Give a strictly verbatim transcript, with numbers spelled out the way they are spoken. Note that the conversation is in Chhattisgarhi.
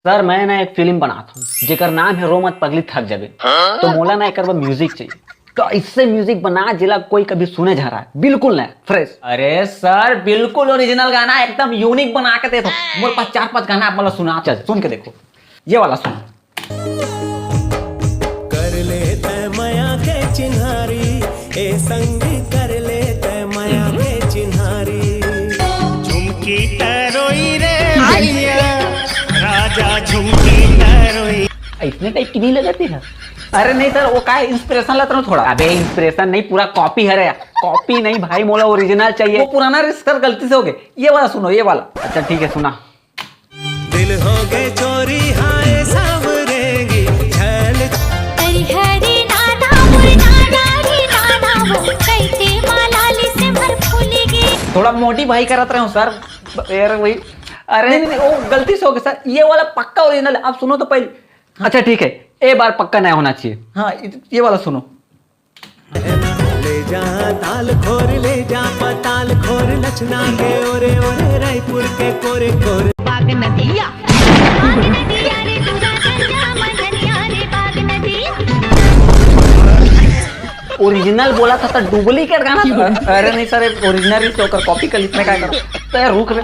सर, मैं ना एक फिल्म बनात हूँ, जेकर नाम है रो मत पगली थक जाबे। तो मोला ना एकर बर म्यूजिक चाहिए। तो ऐसे म्यूजिक बना, जेला कोई कभी सुने झन राहय, बिल्कुल नया, फ्रेश। अरे सर, बिल्कुल ओरिजिनल गाना, एकदम यूनिक बना के देथों। मोर पास चार पांच गाना आप मन ला सुना, चल सुन के देखो, ये वाला सुन। कर ले तय मया के चिन्हारी, ए संगी, कर ले तय मया के चिन्हारी। झुमकी तरोई रे भैया, राजा झुमकी तरोई। अइसने टाइप के नहीं लगत हे। अरे नहीं सर, वो का इंस्पिरेशन लेत रहे हो थोड़ा। अबे इंस्पिरेशन नहीं, पूरा कॉपी हरे। कॉपी नहीं भाई, मोला ओरिजिनल चाहिए। वो पुराना रिस्क सर, गलती से हो गए। ये वाला सुनो, ये वाला। अच्छा ठीक है, सुना। दिल हो गए चोरी, हाय सावरेंगी, छैल। हरी हरी नाना, मुर नाना रे नाना, वो कैसे मालाली से मर फूलेगी। थोड़ा मॉडिफाई करत रहे हूँ सर। यार वही, अरे नहीं, नहीं, वो गलती से हो गया सर, ये वाला पक्का ओरिजिनल है। आप सुनो तो पहले। अच्छा ठीक है, ए बार पक्का नया होना चाहिए। हाँ, ये वाला सुनो। ले जा ताल खोर, ले जा पताल खोर, लचना के ओरे ओरे, रायपुर के कोरे कोरे। बाग नदिया, बाग नदिया रे, दूरा गंजा मदनिया रे, बाग नदिया। ओरिजिनल बोला था तो डुप्लीकेट गाना था। अरे नहीं सर, ओरिजिनल ही तो ओकर कॉपी कर, इसमें क्या करो? तो यार रुक रे।